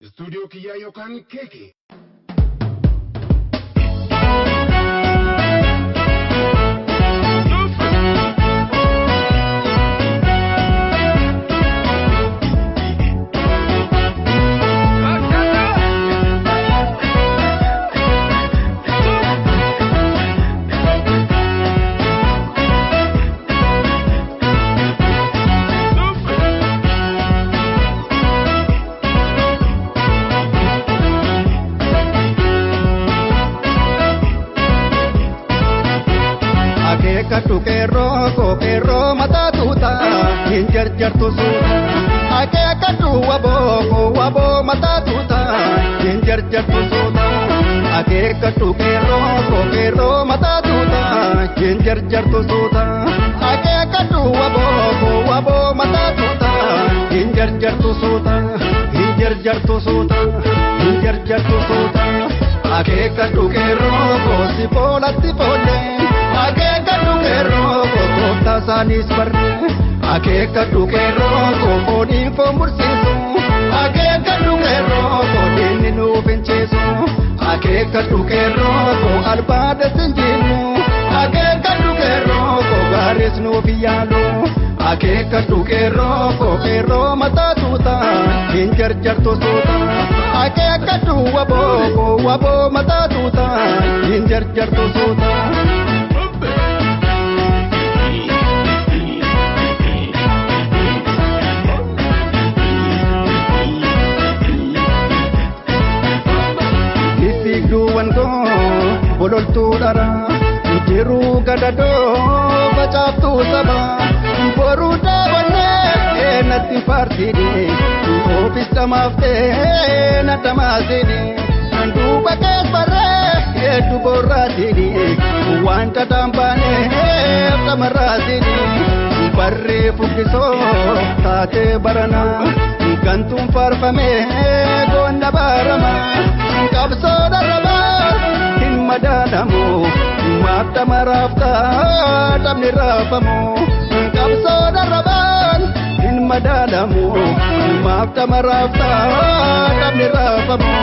Istuudiyoo kiyyaa yookaan keeke. Akeekkadhu qeerroo koo qeerroo mataa tuuta hin jarjartu suuta. Akeekkadhu waboo koo waboo mataa tuuta hin jarjartu suuta. Akeekkadhu qeerroo koo qeerroo mataa tuuta hin jarjartu suuta. Akeekkadhu waboo koo waboo mataa tuuta hin jarjartu suuta. Hin jarjartu suuta. Hin jarjartu suuta. Akeekkadhu qeerroo koo si boolatti foollee. Akeekkadhu qeerroo koo gooftaa isaaniis barree. Akeekkadhu qeerroo koo fooniin foon mursiisu. Akeekkadhu qeerroo koo diinni nuuf hin ciisu. Akeekkadhu qeerroo koo albaada sinjiinu. Akeekkadhu qeerroo koo gaaris nuuf hin yaalu. Akeekkadhu qeerroo koo qeerroo mataa tuuta hin jarjartu suuta. Akeekkadhu waboo koo waboo mataa tuuta hin jarjartu suuta. Fiigduuwwan koo bololtuu dhara jiruu gadadoo facaaftuu saba boruu dhaabannee natti faarsiini oofis dhamaaftee na dhamaasini duuba kees barree hedduu borraasini waan dhadhaan baaneef dhamarraasini barree fuggisoo taatee barana gantuun faarfamee goonna baarama. Qabsoo dharrabaa hin madaalamu maaf dhamaraaftaa dhabni raafamu. Qabsoo dharrabaan hin madaalamu maaf dhamaraaftaa dhabni raafamu.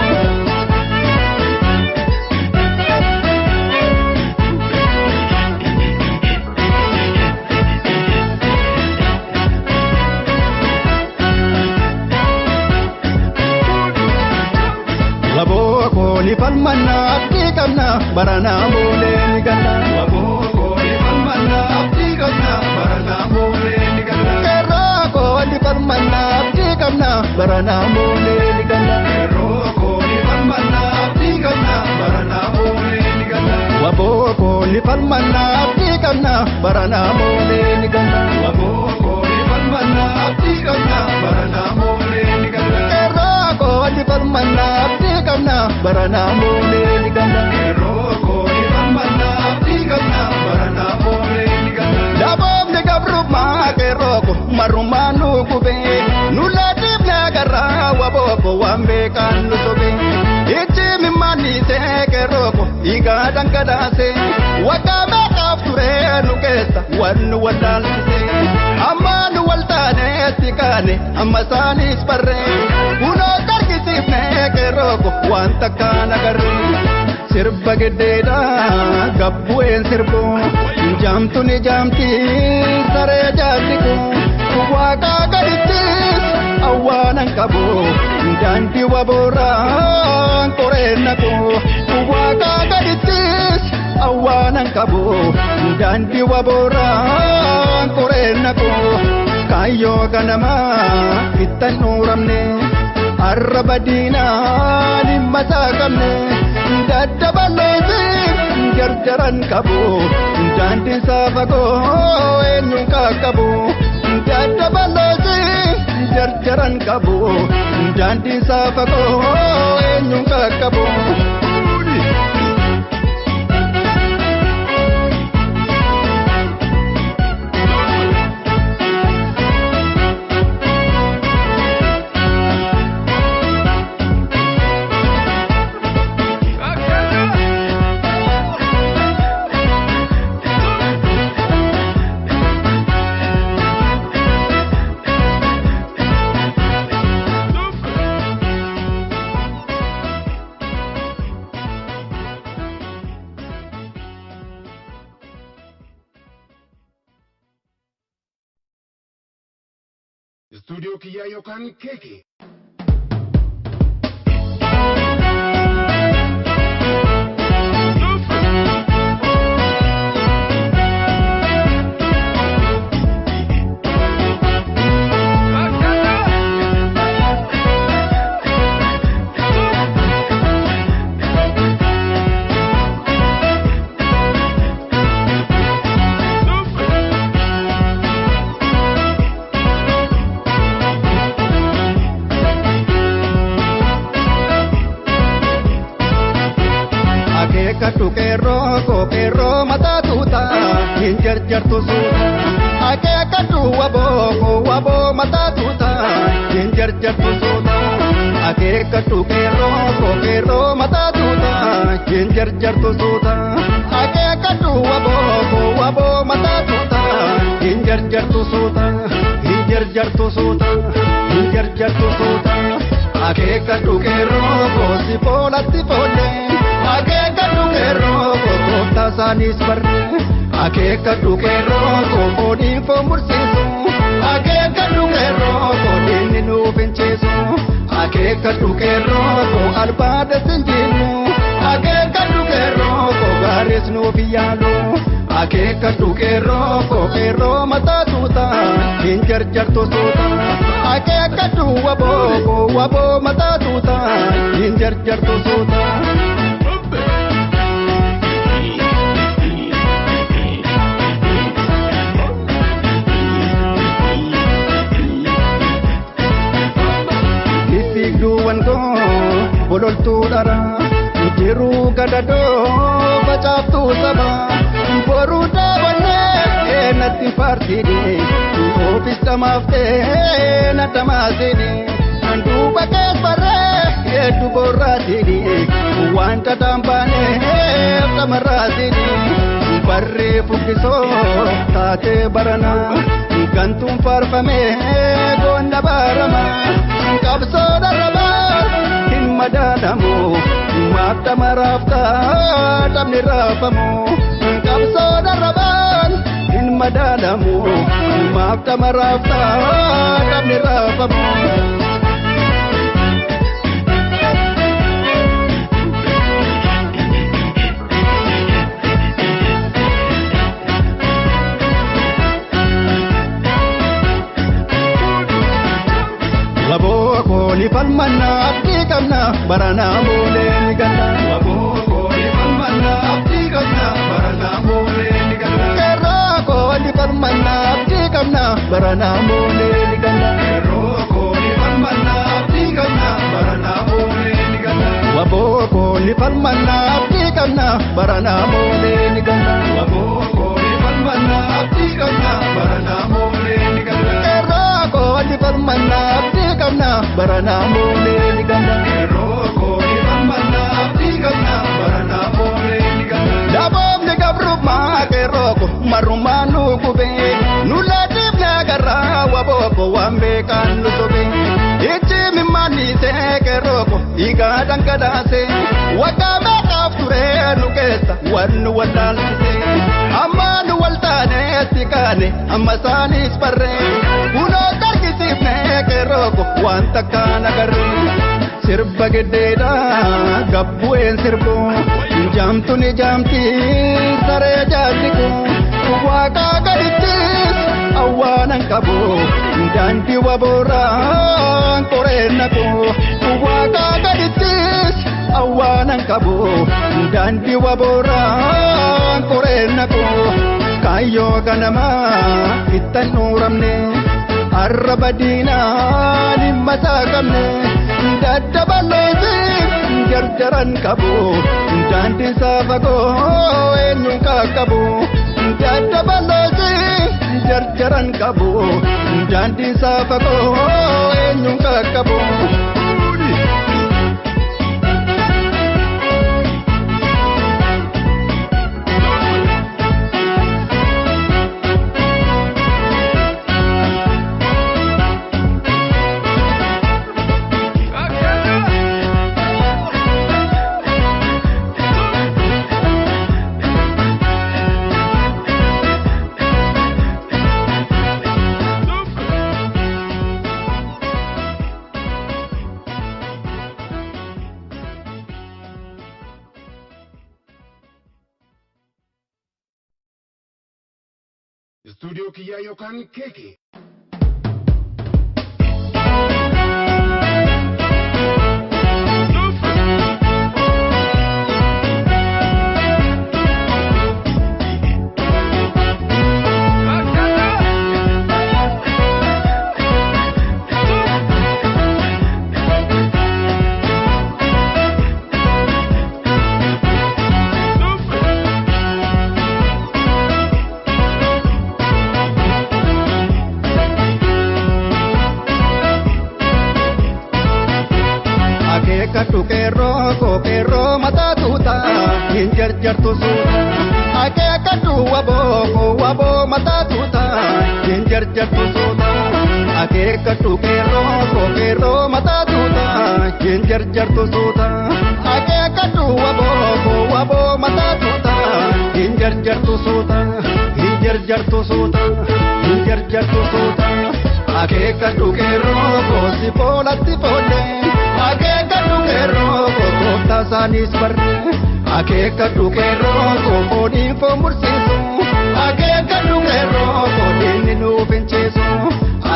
Waboo kooni falmanna abdii qabna baranaa boolee ni galla. Waboo kooni falmanna abdii qabna baranaa boolee ni galla. Qeerroo kooni falmanna abdii qabna baranaa boolee ni galla. Qeerroo kooni falmanna abdii qabna baranaa boolee ni galla. Waboo kooni falmanna abdii qabna baranaa boolee ni galla. Waboo kooni falmanna abdii qabna baranaa boolee ni galla. Qeerroo kooni falmanna abdii qabna baranaa boolee ni galla. Qeerroo kooni falmanna abdii qabna baranaa boolee ni galla. Daboomni gabrummaa qeerroo ko marrummaa nu gubee nu laatiifne agarraa waboo ko waan beekaan nu sobee. Ichi mimmaannisee qeerroo ko dhiigaa dhangalaasee waggaa meeqaaf turee nu keessa waan nu wallaalchisee. Amma nu waltaaneetti kaane amma isaanis barree kunoo dargisiifne qeerroo ko waan takkaan agarree. Sirba geddeedhaa gabbu'een sirbu jaamtu ni jaamti saree jaartiku waaqaa gadittis awwaanan qabu daandii wabooraan qoreen naqu waaqaa gadittis awwaanan qabu daandii wabooraan qoreen naqu kaayyoo ganamaa ittan dhuuramne arraba diinaan hin masaaqamne daddabalootiin jarjaran qabu daandiin saafagoo eenyuun qaqqabu daddabalootiin jarjaran qabu daandiin saafagoo eenyuun qaqqabu. Istuudiyoo kiyyaa yookaan keeke. Akeekkadhu qeerroo koo qeerroo mataa tuuta hin jarjartu suuta. Akeekkadhu waboo koo waboo mataa tuuta hin jarjartu suuta. Akeekkadhu qeerroo koo qeerroo mataa tuuta hin jarjartu suuta. Akeekkadhu waboo koo waboo mataa tuuta hin jarjartu suuta. Hin jarjartu suuta. Hin jarjartu suuta. Akeekkadhu qeerroo koo si foolatti foollee. Akeekkadhu qeerroo koo gooftaa isaaniis barree. Akeekkadhu qeerroo koo fooniin foon mursiisu. Akeekkadhu qeerroo koo diinni nuuf hin ciisu. Akeekkadhu qeerroo koo albaada sin jiinu. Akeekkadhu qeerroo koo gaaris nuuf hin yaalu. Akeekkadhu qeerroo koo qeerroo mataa tuuta hin jarjartu suuta. Akeekkadhu waboo koo waboo mataa tuuta hin jarjartu suuta. Fiigduuwwan koo bololtuu dhara jiruu gadadoo facaaftuu saba boruu daawwannee natti faarsiine oofis dhamaaftee na dhamaasine duuba kees barree hedduu borraasine waan dhadhaan baaneef dhamarraasine barree fuggisoo taatee baranaa gantuun faarfamee goonna baaramaa. Qabsoo dharrabaa hin madaalamu maaf dhamaraaftaa dhabni raafamu. Qabsoo dharrabaan hin madaalamu maaf dhamaraaftaa dhabni raafamu. Waboo kooni falmanna abdii qabna baranaa boolee ni galla. Waboo kooni falmanna abdii qabna baranaa boolee ni galla. Qeerroo kooni falmanna abdii qabna baranaa boolee ni galla. Qeerroo kooni falmanna abdii qabna baranaa boolee ni galla. Waboo kooni falmanna abdii qabna baranaa boolee ni galla. Waboo kooni falmanna abdii qabna baranaa boolee ni galla. Qeerroo kooni falmanna abdii qabna baranaa boolee ni galla. Qeerroo kooni falmanna abdii qabna baranaa boolee ni galla. Daboomni gabrummaa qeerroo ko marrummaa nu gubee nu laatiif agarraa waboo ko waan beekaan nu sobee. Ichi mimmaannisee qeerroo ko dhiigaa dhangalaasee waggaa meeqaaf turee nu keessa waan nu wallaalchisee. Amma nu wal taaneetti kaane amma isaanis barree kunoo dargisiifnee qeerroo ko waan takkaan agarree. Sirba geddeedhaa gabbu'een sirbu jaamtuun jaamti saree jaartiku waaqaa gadittis awwaanan qabu daandii wabooraan qoreen naqu waaqaa gadittis awwaanan qabu daandii wabooraan qoreen naqu kaayyoo ganamaa ittan nuuramne arraba diinaan hin masaakamne. Daddabalootiin jarjaran qabu daandiin saafagoo eenyuun qaqqabu. Daddabalootiin jarjaran qabu daandiin saafagoo eenyuun qaqqabu. Istuudiyoo kiyyaa yookaan keeke. Akeekkadhu qeerroo koo qeerroo mataa tuuta hin jarjartu suuta. Akeekkadhu waboo koo waboo mataa tuuta hin jarjartu suuta. Akeekkadhu qeerroo koo qeerroo mataa tuuta hin jarjartu suuta. Akeekkadhu waboo koo waboo mataa tuuta hin jarjartu suuta. Hin jarjartu suuta. Hin jarjartu suuta. Akeekkadhu qeerroo koo si foolatti foollee. Akeekkadhu qeerroo koo gooftaa isaaniis barree. Akeekkadhu qeerroo koo fooniin foon mursiisu. Akeekkadhu qeerroo koo diinni nuuf hin ciisu.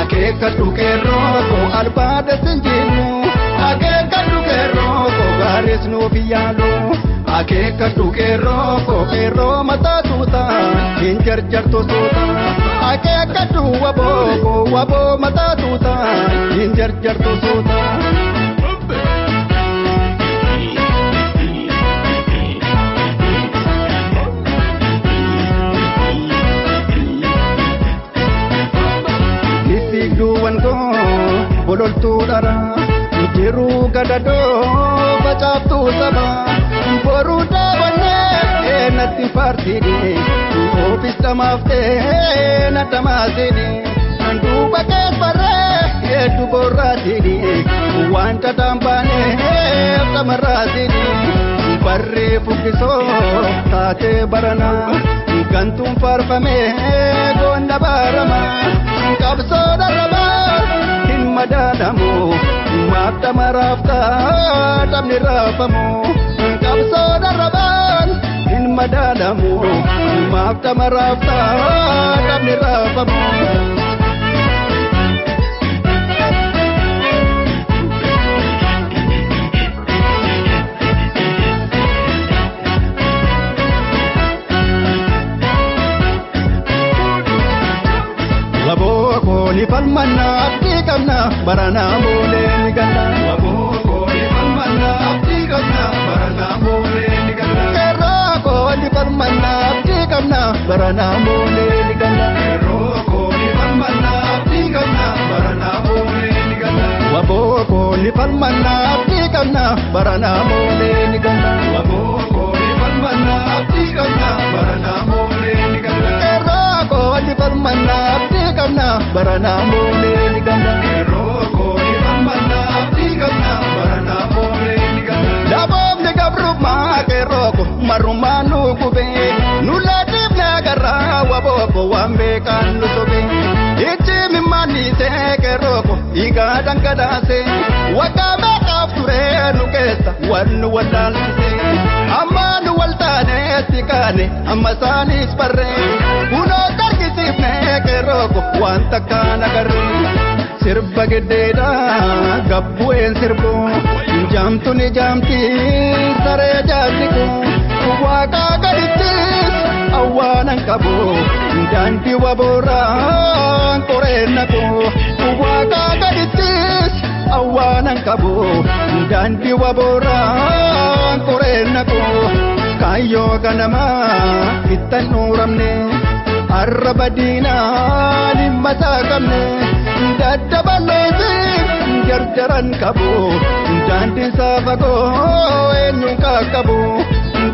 Akeekkadhu qeerroo koo albaadhas hin jiinu. Akeekkadhu qeerroo koo gaaris nuuf hin yaalu. Akeekkadhu qeerroo koo qeerroo mataa tuuta hin jarjartu suuta. Akeekkadhu waboo koo waboo mataa tuuta hin jarjartu suuta. Fiigduuwwan koo bololtuu dhara jiruu gadadoo facaaftuu saba boruu dhaabannee natti faarsiidhe oofis dhamaaftee na dhamaasiidhe duuba kees barree hedduu borraasiidhe waan dhadhaan baaneef dhamarraasiidhe barree fuggisoo taatee baranaa gantuun faarfamee goonna baaramaa. Qabsoo dharrabaa hin madaalamu maaf dhamaraaftaa dhabni raafamu. Qabsoo dharrabaan hin madaalamu maaf dhamaraaftaa dhabni raafamu. Waboo kooni falmanna abdii qabna baranaa boolee ni galla. Waboo kooni falmanna abdii qabna baranaa boolee ni galla. Qeerroo kooni falmanna abdii qabna baranaa boolee ni galla. Qeerroo kooni falmanna abdii qabna baranaa boolee ni galla. Waboo kooni falmanna abdii qabna baranaa boolee ni galla. Waboo kooni falmanna abdii qabna baranaa boolee ni galla. Qeerroo kooni falmanna abdii qabna baranaa boolee ni galla. Qeerroo kooni falmanna abdii qabna baranaa boolee ni galla. Laboomni gabrummaa qeerroo ko marrummaa nu gubee nu laatiifne agarraa waboo ko waan beekaan nu sobee. Ijji mimmaannisee qeerroo ko dhiigaa dhangalaasee waggaa meeqaaf turee nu keessa waan nu wallaalchisee. Amma nu waltaaneetti kaane amma isaanis barree kunoo dargisiifne qeerroo ko waan takkaan agarree. Sirba geddeedhaa gabbu'een sirbu jaamtu ni jaamti saree jaalliku waaqaa gadittis awwaanan qabu daandii wabooraan qoreen naqu waaqaa gadittis awwaanan qabu daandii wabooraan qoreen naqu kaayyoo ganamaa ittan dhuuramne arraba diinaan hin masaakamne. Daddabalootiin jarjaran qabu daandiin saafakoo eenyuun qaqqabu.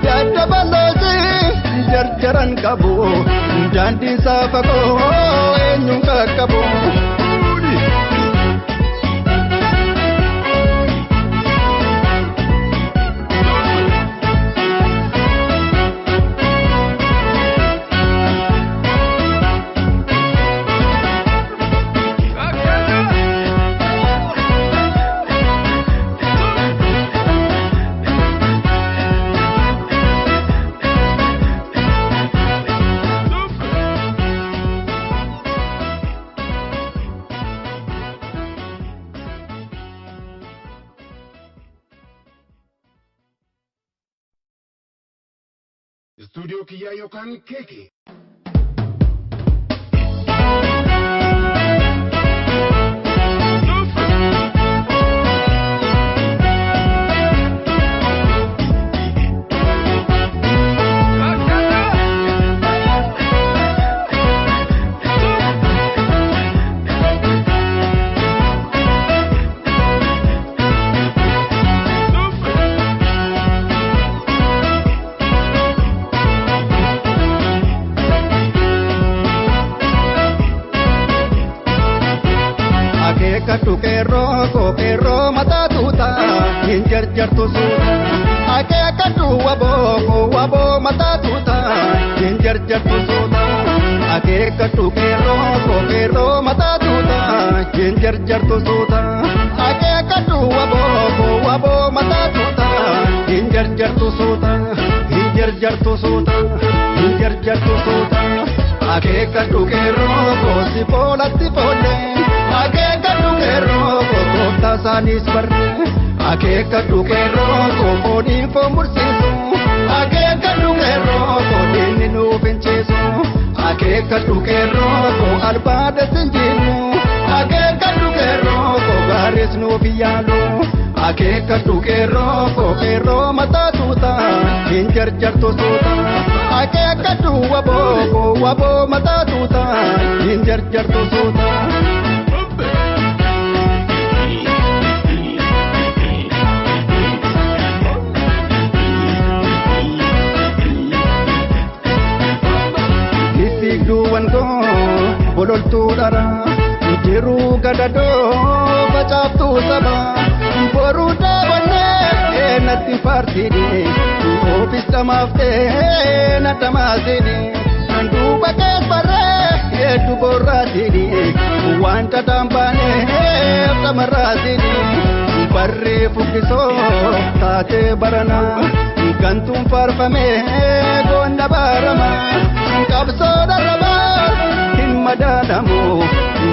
Daddabalootiin jarjaran qabu daandiin saafakoo eenyuun qaqqabu. Istuudiyoo kiyyaa yookaan keeke. Akeekkadhu qeerroo koo qeerroo mataa tuuta hin jarjartu suuta. Akeekkadhu waboo koo waboo mataa tuuta hin jarjartu suuta. Akeekkadhu qeerroo koo qeerroo mataa tuuta hin jarjartu suuta. Akeekkadhu waboo koo waboo mataa tuuta hin jarjartu suuta. Hin jarjartu suuta. Hin jarjartu suuta. Akeekkadhu qeerroo koo si foolatti foollee. Akeekkadhu qeerroo koo gooftaa isaaniis barree. Akeekkadhu qeerroo koo fooniin foon mursiisu. Akeekkadhu qeerroo koo diinni nuuf hin ciisu. Akeekkadhu qeerroo koo albaada sinjiinu. Akeekkadhu qeerroo koo gaaris nuuf hin yaalu. Akeekkadhu qeerroo koo qeerroo mataa tuuta hin jarjartu suuta. Akeekkadhu waboo koo waboo mataa tuuta hin jarjartu suuta. Fiigduuwwan koo bololtuu dhara jiruu gadadoo facaaftuu saba boruu dhaabannee natti faarsiine oofis dhamaaftee na dhamaasine duuba kees barree hedduu borraasine waan dhadhaan baaneef dhamarraasine barree fuggisoo taatee barana gantuun faarfamee goonna baarama. Qabsoo dharrabaa hin madaalamu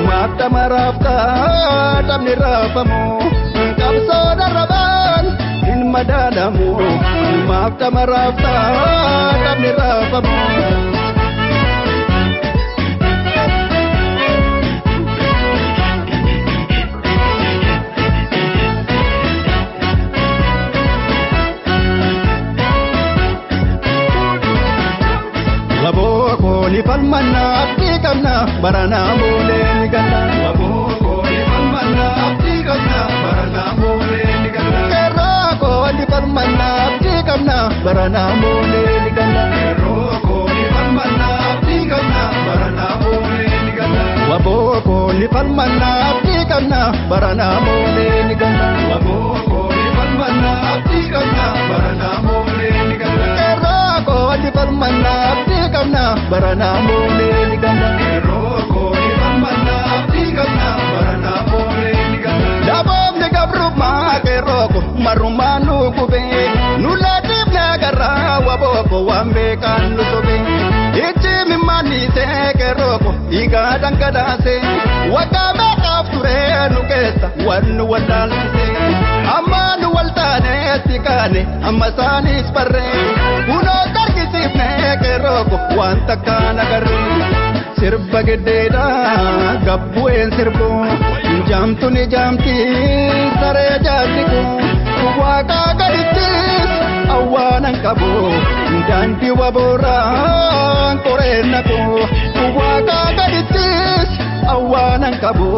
maaf dhamaraaftaa dhabni raafamu. Qabsoo dharrabaan hin madaalamu maaf dhamaraaftaa dhabni raafamu. Waboo kooni falmanna abdii qabna baranaa boolee ni galla. Waboo kooni falmanna abdii qabna baranaa boolee ni galla. Qeerroo kooni falmanna abdii qabna baranaa boolee ni galla. Qeerroo kooni falmanna abdii qabna baranaa boolee ni galla. Waboo kooni falmanna abdii qabna baranaa boolee ni galla. Waboo kooni falmanna abdii qabna baranaa boolee ni galla. Qeerroo kooni falmanna abdii qabna baranaa boolee ni galla. Qeerroo kooni falmanna abdii qabna baranaa boolee ni galla. Daboomni gabrummaa qeerroo ko marrummaa nu gubee nu laatiifne agarraa waboo ko waan beekaan nu sobee. Ijji mimmaannisee qeerroo ko dhiigaa dhangalaasee waggaa meeqaaf turee nu keessa waan nu wallaalchisee. Amma nu waltaaneetti kaane amma isaanis barree kunoo dargisiifne qeerroo ko waan takkaan agarree. Sirba giddeedhaa gabbu'een sirbu jaamtuun jaamti saree jaartiku waaqaa gadittis awwaanan qabu daandii wabooraan qoreen naqu waaqaa gadittis awwaanan qabu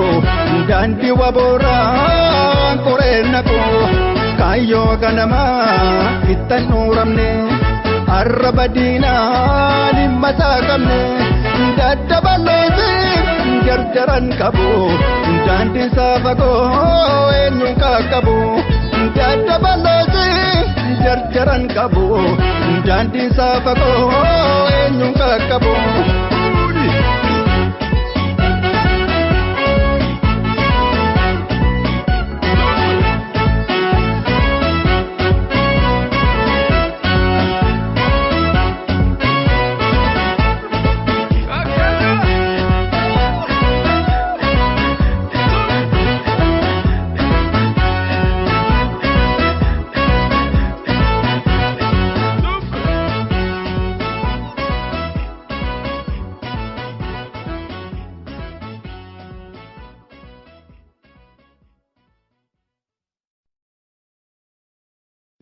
daandii wabooraan qoreen naqu kaayyoo ganamaa ittan dhuuramne arraba diinaan hin masaaqamne. Daddabalootiin jarjaran qabu daandiin saafakoo eenyuun qaqqabu. Daddabalootiin jarjaran qabu daandiin saafakoo eenyuun qaqqabu.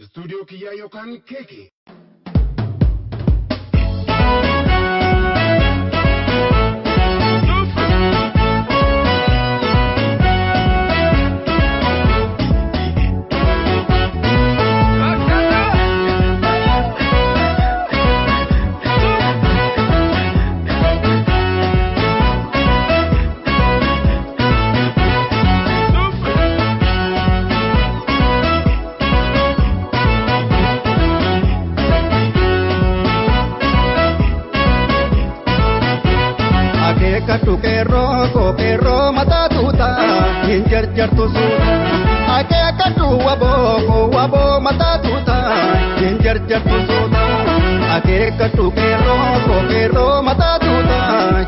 Istuudiyoo kiyyaa yookaan keeke. Akeekkadhu qeerroo koo qeerroo mataa tuuta hin jarjartu suuta. Akeekkadhu waboo koo waboo mataa tuuta hin jarjartu suuta. Akeekkadhu qeerroo koo qeerroo mataa tuuta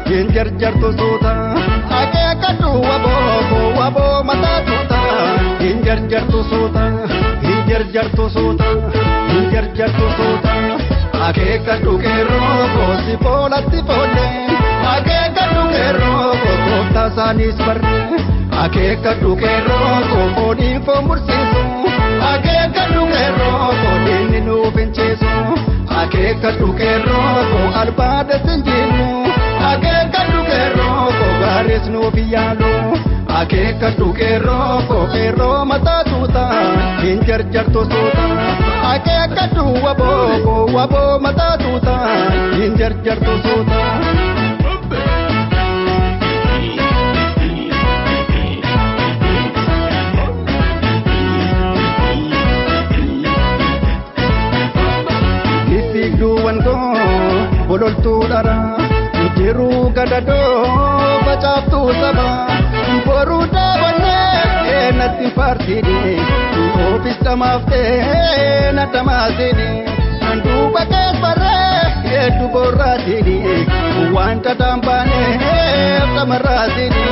hin jarjartu suuta. Akeekkadhu waboo koo waboo mataa tuuta hin jarjartu suuta. Hin jarjartu suuta. Hin jarjartu suuta. Akeekkadhu qeerroo koo si foolatti foollee. Akeekkadhu qeerroo koo gooftaa isaaniis barree. Akeekkadhu qeerroo koo fooniin foon mursiisu. Akeekkadhu qeerroo koo diinni nuuf hin ciisu. Akeekkadhu qeerroo koo albaada sin jiinu. Akeekkadhu qeerroo koo gaaris nuuf hin yaalu. Akeekkadhu qeerroo koo qeerroo mataa tuuta hin jarjartu suuta. Akeekkadhu waboo koo waboo mataa tuuta hin jarjartu suuta. Fiigduuwwan koo bololtuu dhara jiruu gadadoo facaaftuu saba boruu daawwannee natti faarsiidhe oofis dhamaaftee na dhamaasiidhe duuba kees barree hedduu borraasiidhe waan dhadhaan baaneef dhamarraasiidhe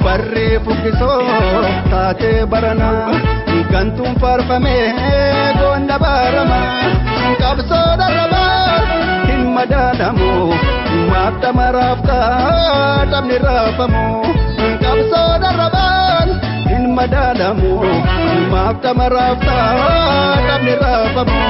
barree fuggisoo taatee baranaa gantuun faarfamee goonna baaramaa. Qabsoo dharrabaa hin madaalamu maaf dhamaraaftaa dhabni raafamu. Qabsoo dharrabaan hin madaalamu maaf dhamaraaftaa dhabni raafamu.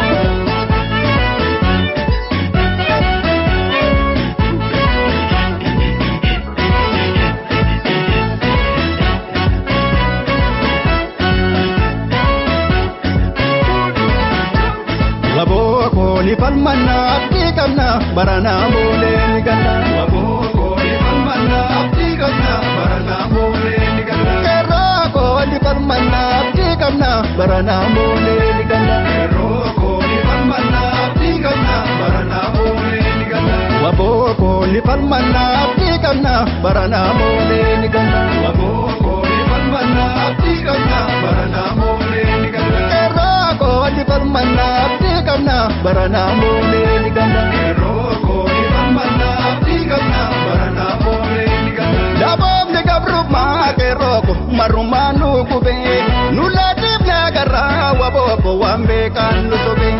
Waboo kooni falmanna abdii qabna baranaa boolee ni galla. Waboo kooni falmanna abdii qabna baranaa boolee ni galla. Qeerroo kooni falmanna abdii qabna baranaa boolee ni galla. Qeerroo kooni falmanna abdii qabna baranaa boolee ni galla. Waboo kooni falmanna abdii qabna baranaa boolee ni galla. Waboo kooni falmanna abdii qabna baranaa boolee ni galla. Qeerroo kooni falmanna abdii qabna baranaa boolee ni galla. Qeerroo kooni falmanna abdii qabna baranaa boolee ni galla. Daboomni gabrummaa qeerroo ko marrummaa nu gubee nu laatiif agarraa waboo ko waan beekaan nu sobee.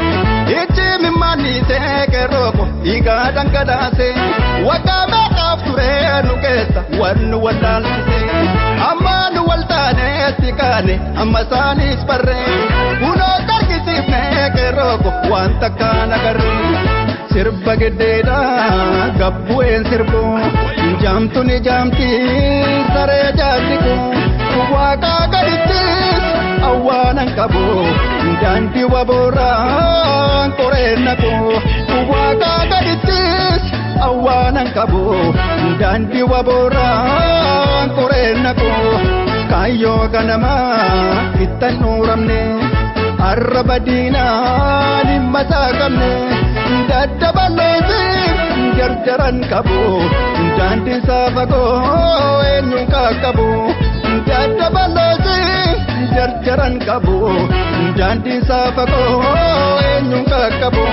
Ijji mimmaannisee qeerroo ko dhiigaa dhangalaasee waggaa meeqaaf turee nu keessa waan nu wallaalchisee. Amma nu wal taaneetti kaane amma isaanis barree kunoo dargisiifnee qeerroo ko waan takkaan agarree. Sirba geddeedhaa gabbu'een sirbu jaamtuun jaamti saree jaartiku waaqaa gadittis awwaanan qabu daandii wabooraan qoreen naqu waaqaa gadittis awwaanan qabu daandii wabooraan qoreen naqu kaayyoo ganamaa ittan nuuramne arraba diinaan hin masaaqamne daddabalootiin jarjaran qabu daandiin saafagoo eenyuun qaqqabu daddabalootiin jarjaran qabu daandiin saafagoo eenyuun qaqqabu.